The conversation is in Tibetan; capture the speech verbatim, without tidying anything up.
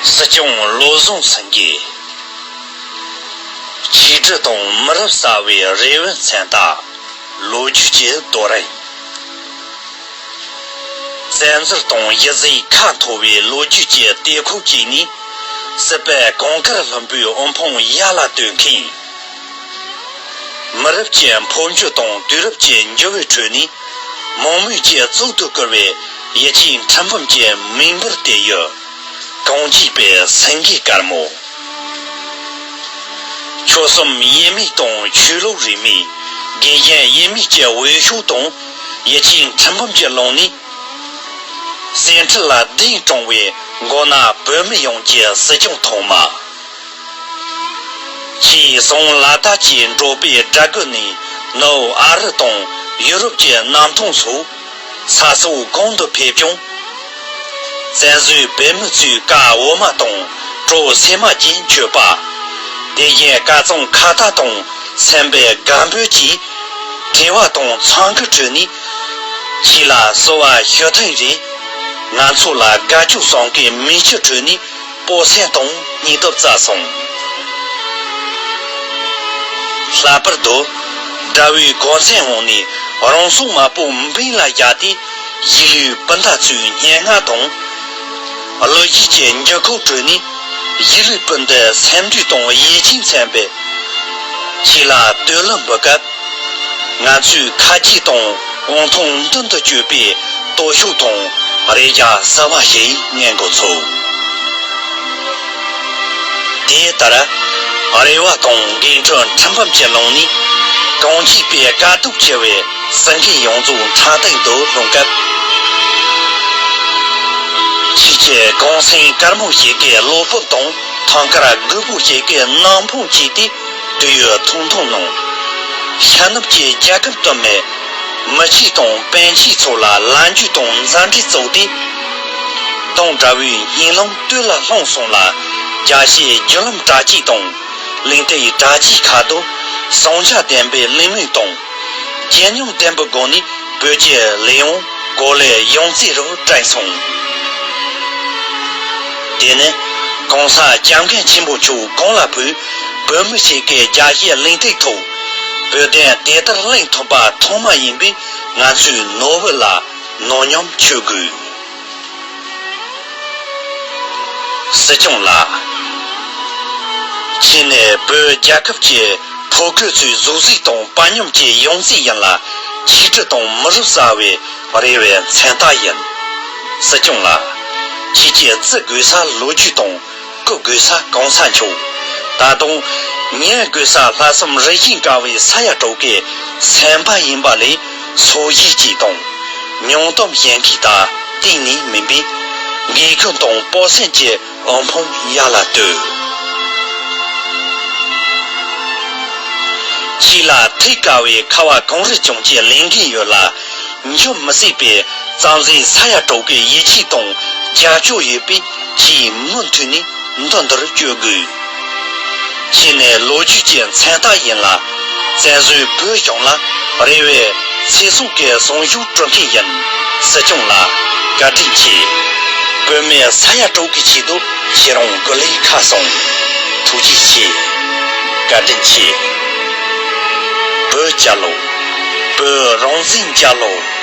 སྲིད་སྐྱོང་བློ་བཟང་སེང་གེ། ཆིག་སྒྲིལ་དང་མི་རབས་གསར་བའི་རེ་བའི་མཚན་རྟགས། ལོ་རྒྱུས་ཀྱི་རྡོ་རིང་། བཙན་འཛུལ་དང་ཡིད་བཟུང་ཁ་འཐོར་བའི་ལོ་རྒྱུས་ཀྱི་དུས་འཁོར་གཅིག་ནས། སྲིད་པའི་གངས་དཀར་ལྷུན་པོའི་དབུ་འཕང་ཡར་ལ་བསྟོད་མཁན། མི་རབས་ཀྱི་འཕོ་འགྱུར་དང་དུས་རབས་ཀྱི་འགྱུར་བའི་ཁྲོད་ནས། མང་མོས་ཀྱིས་གཙུག་ཏུ་བཀུར་བའི་ཡིད་ཆེས་ཁྲི་འབུམ་གྱི་མིག་འབུར་དེ་ཡོད། གངས་སྐྱིད་པའི་སེང་གེ་དཀར་མོ། ཆོལ་གསུམ་ཡིན་མིན་དང་ཆོས་ལུགས་རིས་མེད། དགེ་རྒན་ཡིན་མིན་གྱི་འོས་ཤོག་དང་། ཡིད་ཆེས་ཁྲི་འབུམ་གྱི་ཀློང་ནས། གསེར་ཁྲི་ལ་གདན་དྲངས་པའི་མགོ་ནག་བོད་མི་ཡོངས་ཀྱི་སྲིད་སྐྱོང་ཐོག་མ། ཆེས་བཟང་ལ་དྭགས་ཀྱི་འབྲོག་པའི་སྦྲ་གུར་ནས། ནུབ་ཨ་རི་དང་ཡུ་རོབ་ཀྱི་གནམ་ཐང་སོགས། ས་སྲོག་གང་དུ་ཕེབས་ཀྱང་། བཙན་བཟོའི་བེམ་མི་ཚོའི་བཀའ་འོ་མ་དང་གྲོ་སྲན་མ་བརྒྱན་མཆོད་པ། དེ་བཞིན་སྐལ་བཟང་ཁ་བཏགས་དང་སེམས་པའི་དགའ་འབོད་ཀྱིས། དྲི་བ་དང་འཚང་ཁའི་ཁྲོད་ནས། ཁྱེད་ལ་གསོལ་བ་ཞུ་ཐེངས་རེ། ང་ཚོ་ལ་དགའ་སྐྱོ་གསུམ་ཀའི་མིག་ཆུའི་ཁྲོད་ནས། སྤོབས་སེམས་དང་སྙིང་སྟོབས་བསྩལ་སོང་། ལྷག་པར་དུ། དགྲ་བོའི་གོ་མཚོན་འོག་ནས་རང་སྲོག་མ་པོ་འབེན་ལ་བཞག་སྟེ། གཞིས་ལུས་སྤུན་ཟླ་ཚོའི་སྙན་ངག་དང་། གླུ་གཞས་ཀྱི་འགྱུར་ཁུག་ཁྲོད་ནས། གཞིས་ལུས་སྤུན་ཟླའི་སེམས་འགུལ་དང་ཡིད་ཆེས་མཚོན་པའི། ཁྱེད་ལ་བསྟོད་གླུ་འབུལ་སྐབས། ང་ཚོའི་ཁ་རྗེ་དང་དབང་ཐང་མདུན་དུ་སྐྱོད་པའི་སྟོབས་ཤུགས་དང་རེ་རྒྱ་གསར་བ་ཞིག་རྙེད་འགོ་ཚུགས། དེ་ལྟར། རེ་བ་དང་འགན་འཁྲི་ཁྲི་འབུམ་གྱི་ཀློང་ནས། གངས་སྐྱིད་པའི་དཀའ་སྡུག་ཆེ་བའི་སེང་གེ་ཡོངས་རྫོགས་འཕྲང་སྟེང་དུ་ལྷུང་སྐབས། ཁྱེད་ཀྱི་གངས་སེང་དཀར་མོ་ཞིག་གི་གློ་བུར་དང་ཐང་དཀར་རྒོད་པོ་ཞིག་གི་སྣང་ཕུང་བཅས་ཏེ། དུས་ཡུན་ཐུང་ཐུང་ནང་། ཤར་ནུབ་ཀྱི་རྒྱལ་ཁབ་དུ་མའི་མི་ཆེན་དང་སྤུན་མཆེད་ཚོ་ལ་ལམ་རྒྱུས་དང་མཛའ་འབྲེལ་བཙུགས་ཏེ། གདུང་དགྲ་བོའི་སྙིང་ལམ་སྟོད་ལ་ལྷུང་སོང་ལ། རྒྱལ་གཞིས་བརྒྱུད་ལམ་དྲ་རྒྱའི་དང་གླིང་སྟེང་དྲ་རྒྱའི་ཁ་དོག་ཟིང་ཆ་ལྡན་པའི་གླེང་མོལ་དང་། ཇེ་སྙོམས་ལྡན་པའི་སྒོ་ནས་བོད་ཀྱི་གླེང་བ། གོ་ལའི་ཡང་རྩེ་རུ་བསྒྲེངས་སོང་། དེ་ནི་གོང་ས་སྐྱབས་མགོན་ཆེན་པོ་མཆོག་གོང་ལ་ཕུལ་བོད་མི་ཞིག་གི་རྒྱལ་གཞིས་གླིང་སྟེང་ཐོག་བོད་དོན་དེ་ལྟར་གླེང་ཐུབ་པ་ཐོག་མ་ཡིན་པས། ང་ཚོའི་ནོར་བུ་ལ་ནོར་སྙོམས་བྱེད་དགོས། སྲིད་སྐྱོང་ལགས། ཁྱེད་ནི་བོད་རྒྱལ་ཁབ་ཀྱི་ཕོ་རྒོད་ཚོའི་གཟུགས་གཟིགས་དང་དཔའ་ཉམས་ཀྱི་ཡང་རྩེ་ཡིན་ལ། ཆིག་སྒྲིལ་དང་མི་རབས་གསར་བའི་རེ་བའི་མཚན་རྟགས་ཡིན། སྲིད་སྐྱོང་ལགས། ཁྱེད་ཀྱིས་བརྩི་དགོས་ས་ལོ་རྒྱུས་དང་བཀུར་དགོས་ས་གོང་ས་མཆོག་ད་དུང་ཉན་དགོས་ས་ལྷག་བསམ་རིན་ཆེན་དཀར་བའི་ས་ཡ་དྲུག་གི་སེམས་པ་ཡིན་པ་ལས། སོ་བཞི་གཅིག་དང་ཉུང་གཏམ་གཞན་གྱི་ད་གཏིང་ནས་མིན་པས། འགན་ཁུར་དང་སྤོབས་སེམས་ཀྱི་དབུ་འཕང་ཡར་ལ་བསྟོད། ཁྱེད་ལ་ཐད་ཀ་བའི་ཁ་བ་གངས་རི་ལྗོངས་ཀྱི་ལས་འགན་ཡོད་ལ། འགྱུར་མི་སྲིད་པའི་གཙང་གཟིག་ས་ཡ་དྲུག་གི་ཡིད་ཆེས་དང་རྒྱབ་སྐྱོར་ཡོད་པས། ཁྱེད་མུ་མཐུད་ནས་མདུན་དུ་སྐྱོད་དགོས། ཁྱེད་ནི་ལོ་རྒྱུས་ཀྱི་མཚན་རྟགས་ཡིན་ལ། བཙན་བཟོའི་བོད་གཞུང་ལ་རེ་བའི་ཚེ་སྲོག་གི་ཟུངས་ཤུགས་སྤྲོད་མཁན་ཡིན། སྲིད་སྐྱོང་ལགས། བཀའ་དྲིན་ཆེ། བོད་མི་ས་ཡ་དྲུག་གི་ཆེད་དུ་ཁྱེད་རང་སྒོ་ལས་ཁ་སོང་། ཐུགས་རྗེ་ཆེ། བཀའ་དྲིན་ཆེ། བོད་རྒྱལ་ལོ། བོད་རང་བཙན་རྒྱལ་ལོ།